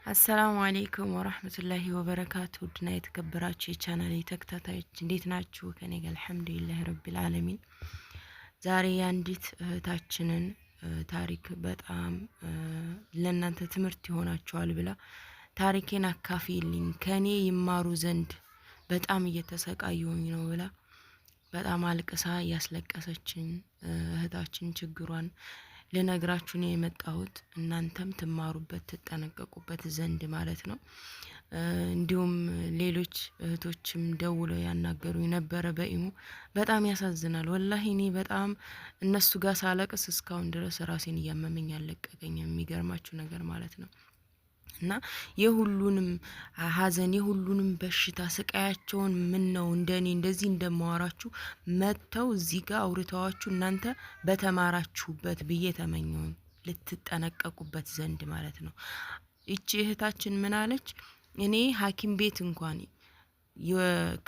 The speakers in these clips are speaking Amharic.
السلام عليكم ورحمة الله وبركاته። ውድና የተከበራችሁ የቻናሌ ተከታታዮች እንዴት ናችሁ? ከኔ ጋር الحمد لله رب العالمين። ዛሬ የአንዲት እህታችንን ታሪክ በጣም ለእናንተ ትምህርት ይሆናችኋል ብላ ታሪኬን አካፊልኝ ከኔ ይማሩ ዘንድ በጣም እየተሰቃየሁኝ ነው ብላ በጣም አልቅሳ እያስለቀሰችን እህታችን ችግሯን ልነግራችሁ ነው የመጣሁት። እናንተም ትማሩበት ትጠነቀቁበት ዘንድ ማለት ነው። እንዲሁም ሌሎች እህቶችም ደውለው ያናገሩኝ ነበረ በኢሞ። በጣም ያሳዝናል ወላሂ። እኔ በጣም እነሱ ጋር ሳለቅስ እስካሁን ድረስ ራሴን እያመመኝ ያለቀቀኝ የሚገርማችሁ ነገር ማለት ነው። እና የሁሉንም ሀዘን የሁሉንም በሽታ ስቃያቸውን ምን ነው እንደኔ እንደዚህ እንደማወራችሁ መጥተው እዚህ ጋር አውርተዋችሁ እናንተ በተማራችሁበት ብዬ ተመኘውን ልትጠነቀቁበት ዘንድ ማለት ነው። ይቺ እህታችን ምን አለች? እኔ ሐኪም ቤት እንኳን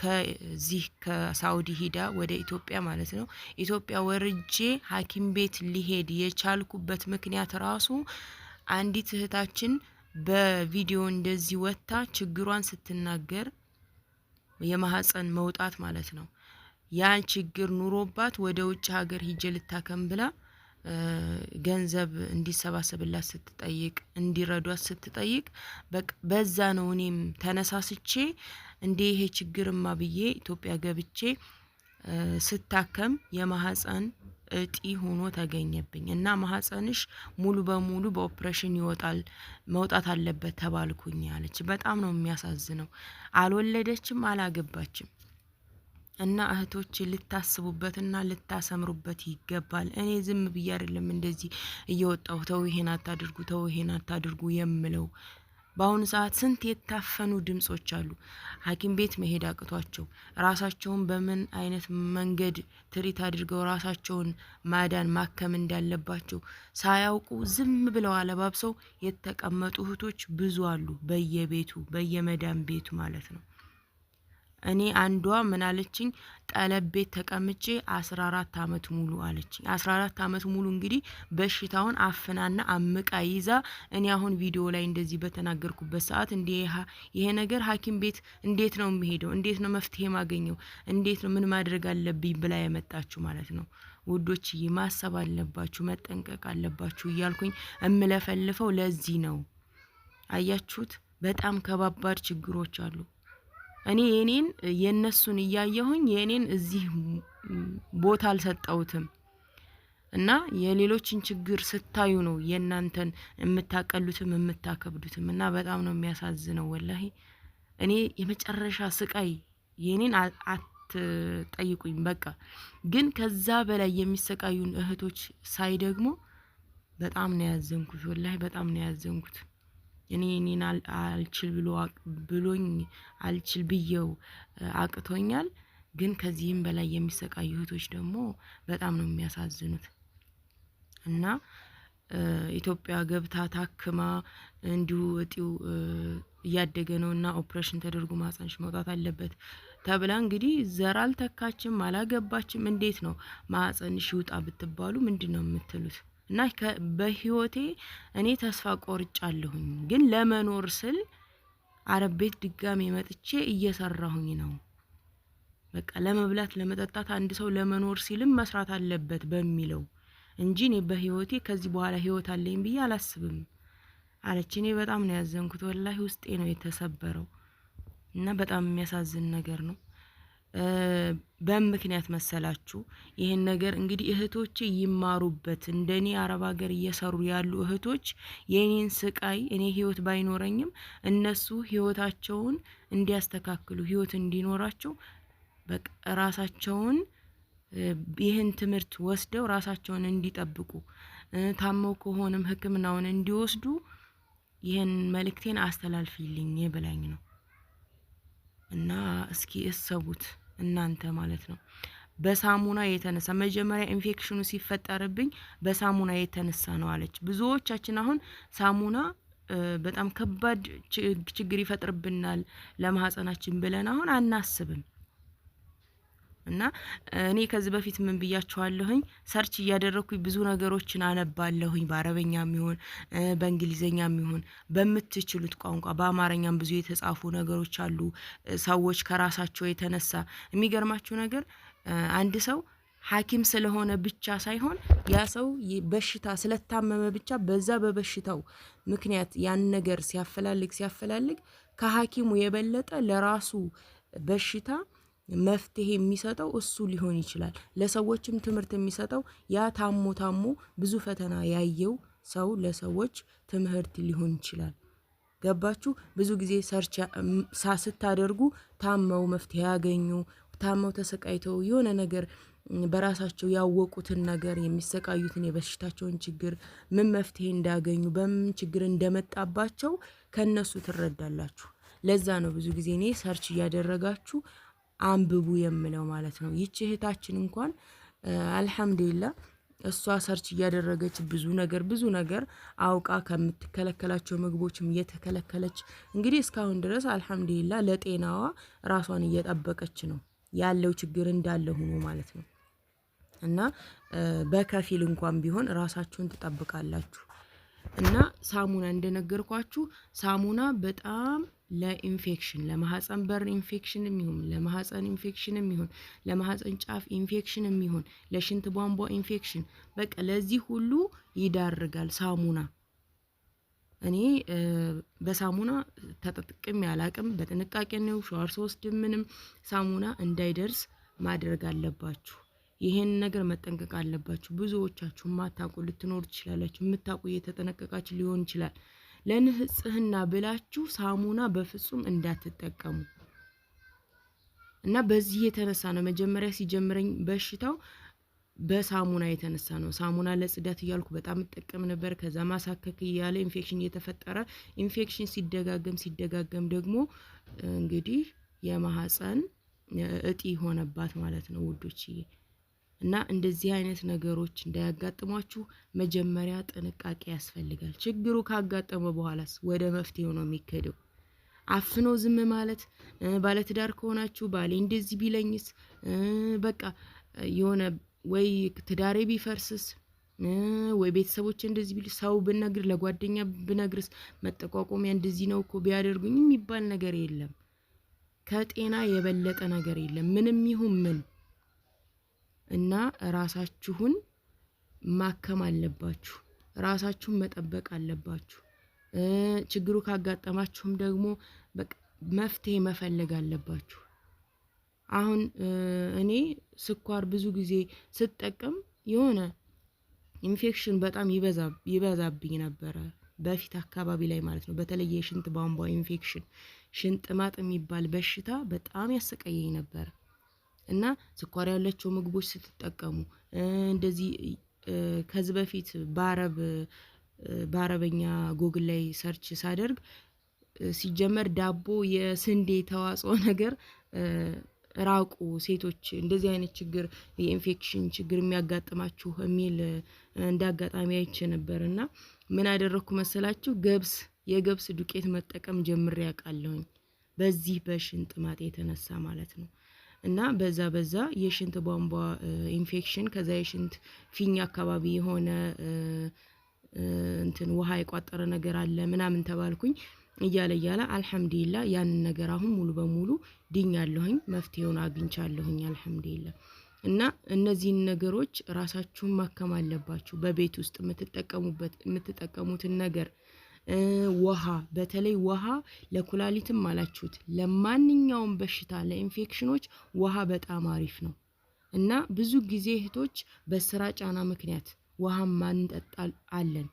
ከዚህ ከሳውዲ ሂዳ ወደ ኢትዮጵያ ማለት ነው፣ ኢትዮጵያ ወርጄ ሐኪም ቤት ሊሄድ የቻልኩበት ምክንያት ራሱ አንዲት እህታችን በቪዲዮ እንደዚህ ወጥታ ችግሯን ስትናገር፣ የማህፀን መውጣት ማለት ነው። ያን ችግር ኑሮባት ወደ ውጭ ሀገር ሂጄ ልታከም ብላ ገንዘብ እንዲሰባሰብላት ስትጠይቅ፣ እንዲረዷት ስትጠይቅ፣ በዛ ነው እኔም ተነሳስቼ እንዴ ይሄ ችግርማ ብዬ ኢትዮጵያ ገብቼ ስታከም የማህፀን እጢ ሆኖ ተገኘብኝ እና ማህፀንሽ ሙሉ በሙሉ በኦፕሬሽን ይወጣል፣ መውጣት አለበት ተባልኩኝ አለች። በጣም ነው የሚያሳዝነው። አልወለደችም፣ አላገባችም። እና እህቶች ልታስቡበትና ልታሰምሩበት ይገባል። እኔ ዝም ብዬ አይደለም እንደዚህ እየወጣሁ ተው ይሄን አታድርጉ፣ ተው ይሄን አታድርጉ የምለው። በአሁኑ ሰዓት ስንት የታፈኑ ድምጾች አሉ። ሐኪም ቤት መሄድ አቅቷቸው ራሳቸውን በምን አይነት መንገድ treat አድርገው ራሳቸውን ማዳን ማከም እንዳለባቸው ሳያውቁ ዝም ብለው አለባብሰው የተቀመጡ እህቶች ብዙ አሉ፣ በየቤቱ በየመዳን ቤቱ ማለት ነው። እኔ አንዷ ምን አለችኝ? ጠለብ ቤት ተቀምጬ 14 አመት ሙሉ አለችኝ። 14 አመት ሙሉ እንግዲህ በሽታውን አፍናና አምቃ ይዛ እኔ አሁን ቪዲዮ ላይ እንደዚህ በተናገርኩበት ሰዓት እንዴ ይሄ ነገር ሐኪም ቤት እንዴት ነው የሚሄደው? እንዴት ነው መፍትሄ ማገኘው? እንዴት ነው ምን ማድረግ አለብኝ ብላ የመጣችሁ ማለት ነው። ውዶችዬ ማሰብ አለባችሁ፣ መጠንቀቅ አለባችሁ እያልኩኝ እምለፈልፈው ለዚህ ነው። አያችሁት? በጣም ከባባድ ችግሮች አሉ። እኔ የኔን የነሱን እያየሁኝ የኔን እዚህ ቦታ አልሰጠሁትም። እና የሌሎችን ችግር ስታዩ ነው የእናንተን የምታቀሉትም የምታከብዱትም። እና በጣም ነው የሚያሳዝነው ወላሂ። እኔ የመጨረሻ ስቃይ የኔን አትጠይቁኝ። በቃ ግን ከዛ በላይ የሚሰቃዩን እህቶች ሳይ ደግሞ በጣም ነው ያዘንኩት። ወላሂ በጣም ነው ያዘንኩት። እኔ እኔን አልችል ብሎ ብሎኝ አልችል ብየው አቅቶኛል። ግን ከዚህም በላይ የሚሰቃዩ እህቶች ደግሞ በጣም ነው የሚያሳዝኑት። እና ኢትዮጵያ ገብታ ታክማ እንዲሁ እጢው እያደገ ነው እና ኦፕሬሽን ተደርጎ ማህፀንሽ መውጣት አለበት ተብላ እንግዲህ ዘር አልተካችም፣ አላገባችም። እንዴት ነው ማህፀንሽ ይውጣ ብትባሉ ምንድን ነው የምትሉት? እና በህይወቴ እኔ ተስፋ ቆርጫለሁኝ፣ ግን ለመኖር ስል አረብ ቤት ድጋሜ መጥቼ እየሰራሁኝ ነው። በቃ ለመብላት ለመጠጣት አንድ ሰው ለመኖር ሲልም መስራት አለበት በሚለው እንጂ እኔ በህይወቴ ከዚህ በኋላ ህይወት አለኝ ብዬ አላስብም አለች። እኔ በጣም ነው ያዘንኩት፣ ወላሂ ውስጤ ነው የተሰበረው እና በጣም የሚያሳዝን ነገር ነው። በምክንያት መሰላችሁ ይህን ነገር እንግዲህ እህቶቼ ይማሩበት። እንደኔ አረብ ሀገር እየሰሩ ያሉ እህቶች የኔን ስቃይ እኔ ህይወት ባይኖረኝም እነሱ ህይወታቸውን እንዲያስተካክሉ ህይወት እንዲኖራቸው በቃ ራሳቸውን ይህን ትምህርት ወስደው ራሳቸውን እንዲጠብቁ፣ ታመው ከሆነም ሕክምናውን እንዲወስዱ ይህን መልእክቴን አስተላልፊልኝ ብላኝ ነው። እና እስኪ እሰቡት እናንተ ማለት ነው። በሳሙና የተነሳ መጀመሪያ ኢንፌክሽኑ ሲፈጠርብኝ በሳሙና የተነሳ ነው አለች። ብዙዎቻችን አሁን ሳሙና በጣም ከባድ ችግር ይፈጥርብናል ለማህፀናችን ብለን አሁን አናስብም። እና እኔ ከዚህ በፊት ምን ብያችኋለሁኝ? Search እያደረግኩኝ ብዙ ነገሮችን አነባለሁኝ። በአረበኛም ይሁን በእንግሊዘኛም ይሁን በምትችሉት ቋንቋ፣ በአማርኛም ብዙ የተጻፉ ነገሮች አሉ። ሰዎች ከራሳቸው የተነሳ፣ የሚገርማችሁ ነገር አንድ ሰው ሐኪም ስለሆነ ብቻ ሳይሆን ያ ሰው በሽታ ስለታመመ ብቻ በዛ በበሽታው ምክንያት ያን ነገር ሲያፈላልግ ሲያፈላልግ ከሐኪሙ የበለጠ ለራሱ በሽታ መፍትሄ የሚሰጠው እሱ ሊሆን ይችላል። ለሰዎችም ትምህርት የሚሰጠው ያ ታሞ ታሞ ብዙ ፈተና ያየው ሰው ለሰዎች ትምህርት ሊሆን ይችላል። ገባችሁ? ብዙ ጊዜ search ስታደርጉ ታመው መፍትሄ ያገኙ፣ ታመው ተሰቃይተው የሆነ ነገር በራሳቸው ያወቁትን ነገር፣ የሚሰቃዩትን የበሽታቸውን ችግር ምን መፍትሄ እንዳገኙ፣ በምን ችግር እንደመጣባቸው ከነሱ ትረዳላችሁ። ለዛ ነው ብዙ ጊዜ እኔ search እያደረጋችሁ አንብቡ የምለው ማለት ነው። ይቺ እህታችን እንኳን አልሐምዱሊላ እሷ search እያደረገች ብዙ ነገር ብዙ ነገር አውቃ ከምትከለከላቸው ምግቦችም እየተከለከለች እንግዲህ እስካሁን ድረስ አልሐምዱሊላ ለጤናዋ ራሷን እየጠበቀች ነው፣ ያለው ችግር እንዳለ ሆኖ ማለት ነው። እና በከፊል እንኳን ቢሆን ራሳችሁን ትጠብቃላችሁ። እና ሳሙና እንደነገርኳችሁ ሳሙና በጣም ለኢንፌክሽን፣ ለማህፀን በር ኢንፌክሽንም ይሁን፣ ለማህፀን ኢንፌክሽንም ይሁን፣ ለማህፀን ጫፍ ኢንፌክሽንም ይሁን፣ ለሽንት ቧንቧ ኢንፌክሽን፣ በቃ ለዚህ ሁሉ ይዳርጋል ሳሙና። እኔ በሳሙና ተጠቅሜ አላቅም። በጥንቃቄ ነው፣ ሻወር ስወስድ ምንም ሳሙና እንዳይደርስ ማድረግ አለባችሁ። ይሄን ነገር መጠንቀቅ አለባችሁ። ብዙዎቻችሁ ማታውቁ ልትኖሩ ትችላላችሁ። የምታውቁ እየተጠነቀቃችሁ ሊሆን ይችላል። ለንጽህና ብላችሁ ሳሙና በፍጹም እንዳትጠቀሙ። እና በዚህ የተነሳ ነው መጀመሪያ ሲጀምረኝ በሽታው በሳሙና የተነሳ ነው። ሳሙና ለጽዳት እያልኩ በጣም እጠቀም ነበር። ከዛ ማሳከክ እያለ ኢንፌክሽን እየተፈጠረ፣ ኢንፌክሽን ሲደጋገም ሲደጋገም ደግሞ እንግዲህ የማህፀን እጢ ሆነባት ማለት ነው ውዶችዬ። እና እንደዚህ አይነት ነገሮች እንዳያጋጥሟችሁ መጀመሪያ ጥንቃቄ ያስፈልጋል። ችግሩ ካጋጠመ በኋላስ ወደ መፍትሄው ነው የሚኬደው። አፍኖ ዝም ማለት፣ ባለትዳር ከሆናችሁ ባሌ እንደዚህ ቢለኝስ፣ በቃ የሆነ ወይ ትዳሬ ቢፈርስስ፣ ወይ ቤተሰቦች እንደዚህ ቢሉ፣ ሰው ብነግር፣ ለጓደኛ ብነግርስ መጠቋቆሚያ እንደዚህ ነው እኮ ቢያደርጉኝ የሚባል ነገር የለም። ከጤና የበለጠ ነገር የለም ምንም ይሁን ምን። እና ራሳችሁን ማከም አለባችሁ። ራሳችሁን መጠበቅ አለባችሁ። ችግሩ ካጋጠማችሁም ደግሞ መፍትሄ መፈለግ አለባችሁ። አሁን እኔ ስኳር ብዙ ጊዜ ስጠቀም የሆነ ኢንፌክሽን በጣም ይበዛብኝ ነበረ በፊት አካባቢ ላይ ማለት ነው። በተለይ የሽንት ቧንቧ ኢንፌክሽን፣ ሽንጥማጥ የሚባል በሽታ በጣም ያሰቃየኝ ነበረ። እና ስኳር ያላቸው ምግቦች ስትጠቀሙ እንደዚህ፣ ከዚህ በፊት በአረበኛ ጎግል ላይ search ሳደርግ ሲጀመር ዳቦ፣ የስንዴ ተዋጽኦ ነገር ራቁ ሴቶች እንደዚህ አይነት ችግር የኢንፌክሽን ችግር የሚያጋጥማችሁ የሚል እንደ አጋጣሚ አይቼ ነበር። እና ምን አደረግኩ መሰላችሁ? የገብስ ዱቄት መጠቀም ጀምሬ ያውቃለሁኝ በዚህ በሽንጥ ማጥ የተነሳ ማለት ነው። እና በዛ በዛ የሽንት ቧንቧ ኢንፌክሽን፣ ከዛ የሽንት ፊኛ አካባቢ የሆነ እንትን ውሃ የቋጠረ ነገር አለ ምናምን ተባልኩኝ። እያለ እያለ አልሐምዱሊላ ያንን ነገር አሁን ሙሉ በሙሉ ድኛለሁኝ፣ መፍትሄውን አግኝቻለሁኝ አልሐምዱሊላ። እና እነዚህን ነገሮች ራሳችሁን ማከም አለባችሁ። በቤት ውስጥ የምትጠቀሙበት የምትጠቀሙትን ነገር፣ ውሃ፣ በተለይ ውሃ ለኩላሊትም አላችሁት ለማንኛውም በሽታ ለኢንፌክሽኖች ውሃ በጣም አሪፍ ነው። እና ብዙ ጊዜ እህቶች በስራ ጫና ምክንያት ውሃ ማንጠጣ አለን።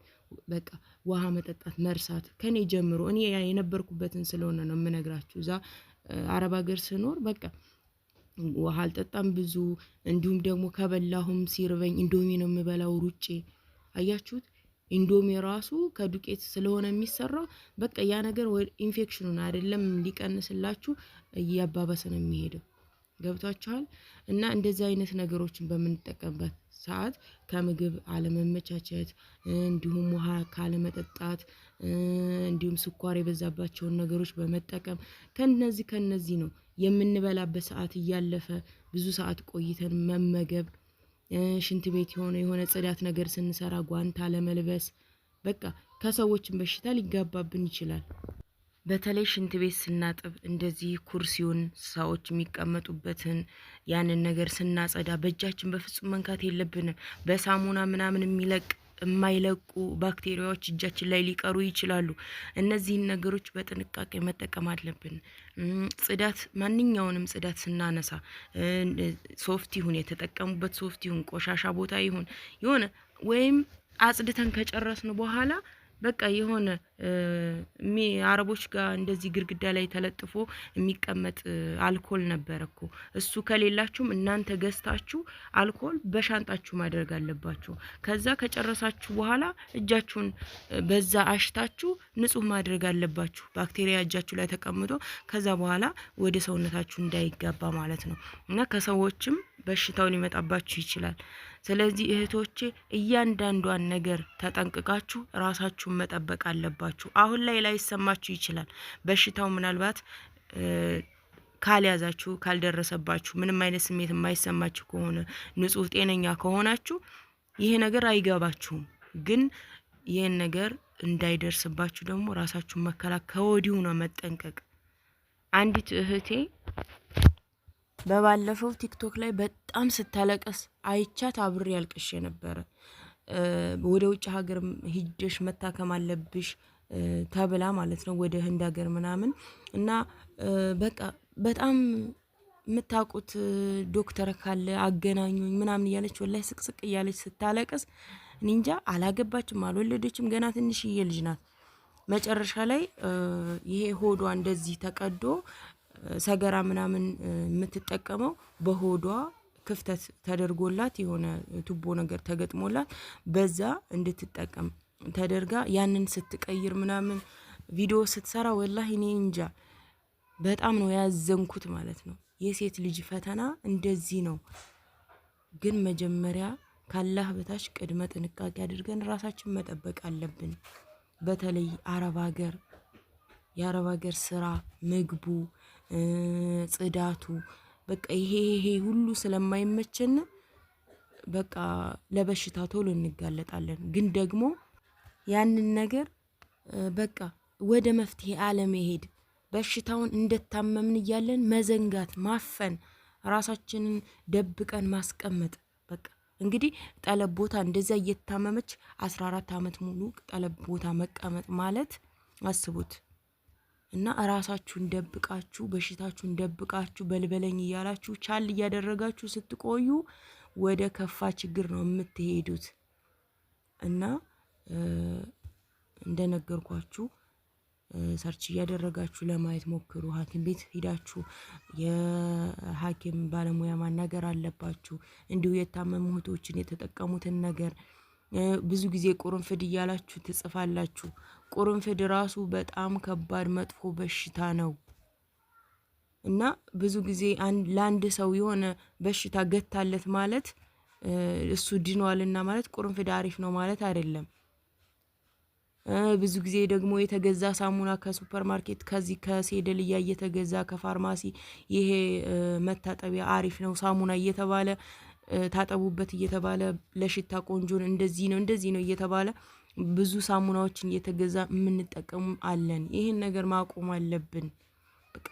በቃ ውሃ መጠጣት መርሳት፣ ከኔ ጀምሮ እኔ የነበርኩበትን ስለሆነ ነው የምነግራችሁ። እዛ አረብ ሀገር ስኖር በቃ ውሃ አልጠጣም ብዙ። እንዲሁም ደግሞ ከበላሁም ሲርበኝ ኢንዶሚ ነው የምበላው ሩጬ። አያችሁት? ኢንዶሚ ራሱ ከዱቄት ስለሆነ የሚሰራው በቃ ያ ነገር ኢንፌክሽኑን አይደለም ሊቀንስላችሁ እያባባሰ ነው የሚሄደው። ገብቷችኋል? እና እንደዚህ አይነት ነገሮችን በምንጠቀምበት ሰዓት ከምግብ አለመመቻቸት፣ እንዲሁም ውሃ ካለመጠጣት፣ እንዲሁም ስኳር የበዛባቸውን ነገሮች በመጠቀም ከነዚህ ነው። የምንበላበት ሰዓት እያለፈ ብዙ ሰዓት ቆይተን መመገብ፣ ሽንት ቤት የሆነ ጽዳት ነገር ስንሰራ ጓንት አለመልበስ፣ በቃ ከሰዎችን በሽታ ሊጋባብን ይችላል። በተለይ ሽንት ቤት ስናጥብ እንደዚህ ኩርሲውን፣ ሰዎች የሚቀመጡበትን ያንን ነገር ስናጸዳ በእጃችን በፍጹም መንካት የለብንም። በሳሙና ምናምን የሚለቅ የማይለቁ ባክቴሪያዎች እጃችን ላይ ሊቀሩ ይችላሉ። እነዚህን ነገሮች በጥንቃቄ መጠቀም አለብን። ጽዳት፣ ማንኛውንም ጽዳት ስናነሳ ሶፍት ይሁን፣ የተጠቀሙበት ሶፍት ይሁን፣ ቆሻሻ ቦታ ይሁን፣ የሆነ ወይም አጽድተን ከጨረስን በኋላ በቃ የሆነ አረቦች ጋር እንደዚህ ግድግዳ ላይ ተለጥፎ የሚቀመጥ አልኮል ነበር እኮ። እሱ ከሌላችሁም እናንተ ገዝታችሁ አልኮል በሻንጣችሁ ማድረግ አለባችሁ። ከዛ ከጨረሳችሁ በኋላ እጃችሁን በዛ አሽታችሁ ንጹህ ማድረግ አለባችሁ። ባክቴሪያ እጃችሁ ላይ ተቀምጦ ከዛ በኋላ ወደ ሰውነታችሁ እንዳይጋባ ማለት ነው። እና ከሰዎችም በሽታው ሊመጣባችሁ ይችላል። ስለዚህ እህቶቼ፣ እያንዳንዷን ነገር ተጠንቅቃችሁ ራሳችሁን መጠበቅ አለባችሁ። አሁን ላይ ላይሰማችሁ ይችላል። በሽታው ምናልባት ካልያዛችሁ፣ ካልደረሰባችሁ፣ ምንም አይነት ስሜት የማይሰማችሁ ከሆነ፣ ንጹህ ጤነኛ ከሆናችሁ ይሄ ነገር አይገባችሁም። ግን ይህን ነገር እንዳይደርስባችሁ ደግሞ ራሳችሁን መከላከል፣ ከወዲሁ ነው መጠንቀቅ። አንዲት እህቴ በባለፈው ቲክቶክ ላይ በጣም ስታለቅስ አይቻት አብሬ አልቅሼ ነበረ። ወደ ውጭ ሀገር ሂደሽ መታከም አለብሽ ተብላ ማለት ነው፣ ወደ ህንድ ሀገር ምናምን። እና በቃ በጣም የምታውቁት ዶክተር ካለ አገናኙኝ ምናምን እያለች ወላሂ ስቅስቅ እያለች ስታለቅስ፣ እኔ እንጃ፣ አላገባችም፣ አልወለደችም፣ ገና ትንሽዬ ልጅ ናት። መጨረሻ ላይ ይሄ ሆዷ እንደዚህ ተቀዶ ሰገራ ምናምን የምትጠቀመው በሆዷ ክፍተት ተደርጎላት፣ የሆነ ቱቦ ነገር ተገጥሞላት በዛ እንድትጠቀም ተደርጋ ያንን ስትቀይር ምናምን ቪዲዮ ስትሰራ ወላሂ እኔ እንጃ በጣም ነው ያዘንኩት ማለት ነው። የሴት ልጅ ፈተና እንደዚህ ነው። ግን መጀመሪያ ካላህ በታች ቅድመ ጥንቃቄ አድርገን ራሳችን መጠበቅ አለብን። በተለይ አረብ ሀገር፣ የአረብ ሀገር ስራ፣ ምግቡ፣ ጽዳቱ፣ በቃ ይሄ ይሄ ሁሉ ስለማይመቸን በቃ ለበሽታ ቶሎ እንጋለጣለን። ግን ደግሞ ያንን ነገር በቃ ወደ መፍትሄ አለመሄድ፣ በሽታውን እንደታመምን እያለን መዘንጋት፣ ማፈን፣ ራሳችንን ደብቀን ማስቀመጥ። በቃ እንግዲህ ጠለብ ቦታ እንደዚያ እየታመመች 14 አመት ሙሉ ጠለብ ቦታ መቀመጥ ማለት አስቡት። እና ራሳችሁን ደብቃችሁ፣ በሽታችሁን ደብቃችሁ፣ በልበለኝ እያላችሁ ቻል እያደረጋችሁ ስትቆዩ ወደ ከፋ ችግር ነው የምትሄዱት። እና እንደነገርኳችሁ search እያደረጋችሁ ለማየት ሞክሩ። ሐኪም ቤት ሂዳችሁ የሐኪም ባለሙያ ማናገር አለባችሁ። እንዲሁ የታመሙ እህቶችን የተጠቀሙትን ነገር፣ ብዙ ጊዜ ቁርንፍድ እያላችሁ ትጽፋላችሁ። ቁርንፍድ ራሱ በጣም ከባድ መጥፎ በሽታ ነው። እና ብዙ ጊዜ ለአንድ ሰው የሆነ በሽታ ገታለት ማለት፣ እሱ ድኗልና ማለት ቁርንፍድ አሪፍ ነው ማለት አይደለም። ብዙ ጊዜ ደግሞ የተገዛ ሳሙና ከሱፐር ማርኬት፣ ከዚህ ከሴደልያ እየተገዛ፣ ከፋርማሲ ይሄ መታጠቢያ አሪፍ ነው ሳሙና እየተባለ፣ ታጠቡበት እየተባለ፣ ለሽታ ቆንጆን እንደዚህ ነው እንደዚህ ነው እየተባለ ብዙ ሳሙናዎችን እየተገዛ የምንጠቀሙ አለን። ይህን ነገር ማቆም አለብን።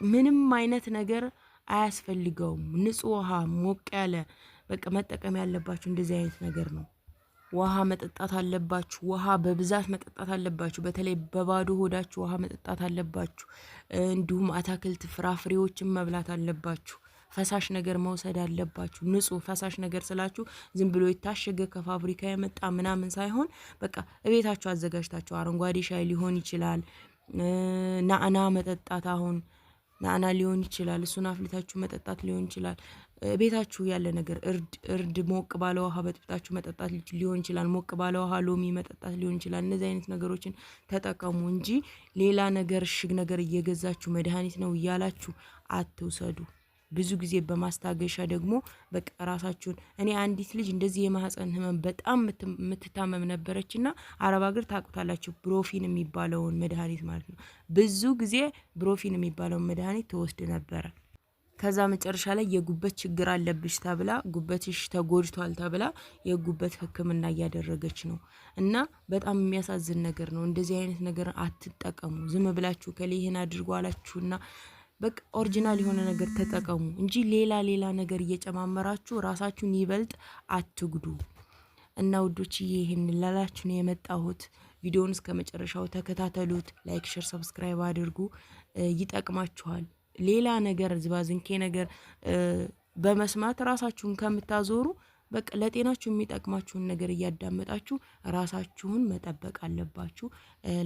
ምንም አይነት ነገር አያስፈልገውም። ንጹህ ውሃ ሞቅ ያለ በቃ መጠቀም ያለባችሁ እንደዚህ አይነት ነገር ነው። ውሃ መጠጣት አለባችሁ። ውሃ በብዛት መጠጣት አለባችሁ። በተለይ በባዶ ሆዳችሁ ውሃ መጠጣት አለባችሁ። እንዲሁም አታክልት፣ ፍራፍሬዎችን መብላት አለባችሁ። ፈሳሽ ነገር መውሰድ አለባችሁ። ንጹህ ፈሳሽ ነገር ስላችሁ ዝም ብሎ የታሸገ ከፋብሪካ የመጣ ምናምን ሳይሆን በቃ እቤታችሁ አዘጋጅታችሁ አረንጓዴ ሻይ ሊሆን ይችላል፣ ናዕና መጠጣት፣ አሁን ናዕና ሊሆን ይችላል። እሱን አፍልታችሁ መጠጣት ሊሆን ይችላል። ቤታችሁ ያለ ነገር፣ እርድ ሞቅ ባለ ውሃ በጥብጣችሁ መጠጣት ሊሆን ይችላል። ሞቅ ባለ ውሃ ሎሚ መጠጣት ሊሆን ይችላል። እነዚህ አይነት ነገሮችን ተጠቀሙ እንጂ ሌላ ነገር እሽግ ነገር እየገዛችሁ መድኃኒት ነው እያላችሁ አትውሰዱ። ብዙ ጊዜ በማስታገሻ ደግሞ በቃ ራሳችሁን፣ እኔ አንዲት ልጅ እንደዚህ የማህፀን ህመም በጣም የምትታመም ነበረችና አረብ ሀገር ታውቁታላችሁ፣ ብሮፊን የሚባለውን መድኃኒት ማለት ነው። ብዙ ጊዜ ብሮፊን የሚባለውን መድኃኒት ትወስድ ነበረ። ከዛ መጨረሻ ላይ የጉበት ችግር አለብሽ ተብላ፣ ጉበትሽ ተጎድቷል ተብላ የጉበት ሕክምና እያደረገች ነው። እና በጣም የሚያሳዝን ነገር ነው። እንደዚህ አይነት ነገር አትጠቀሙ። ዝም ብላችሁ ከሌ ይህን አድርጎ አላችሁና በቃ original የሆነ ነገር ተጠቀሙ እንጂ ሌላ ሌላ ነገር እየጨማመራችሁ ራሳችሁን ይበልጥ አትጉዱ። እና ውዶችዬ፣ ይህን ላላችሁ ነው የመጣሁት። ቪዲዮውን እስከ መጨረሻው ተከታተሉት። Like፣ share፣ subscribe አድርጉ፣ ይጠቅማችኋል። ሌላ ነገር ዝባዝንኬ ነገር በመስማት ራሳችሁን ከምታዞሩ በቃ ለጤናችሁ የሚጠቅማችሁን ነገር እያዳመጣችሁ ራሳችሁን መጠበቅ አለባችሁ።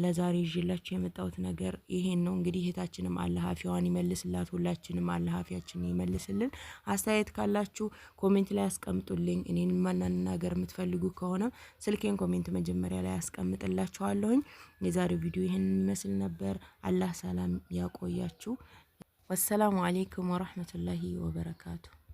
ለዛሬ ይዤላችሁ የመጣሁት ነገር ይሄን ነው። እንግዲህ እህታችንም አላህ አፊያዋን ይመልስላት፣ ሁላችንም አላህ አፊያችንን ይመልስልን። አስተያየት ካላችሁ comment ላይ አስቀምጡልኝ። እኔን ማናናገር የምትፈልጉ ከሆነ ስልኬን comment መጀመሪያ ላይ አስቀምጥላችኋለሁኝ። የዛሬው ቪዲዮ ይህን ይመስል ነበር። አላህ ሰላም ያቆያችሁ። ወሰላሙ አሌይኩም ወረህመቱላሂ ወበረካቱ።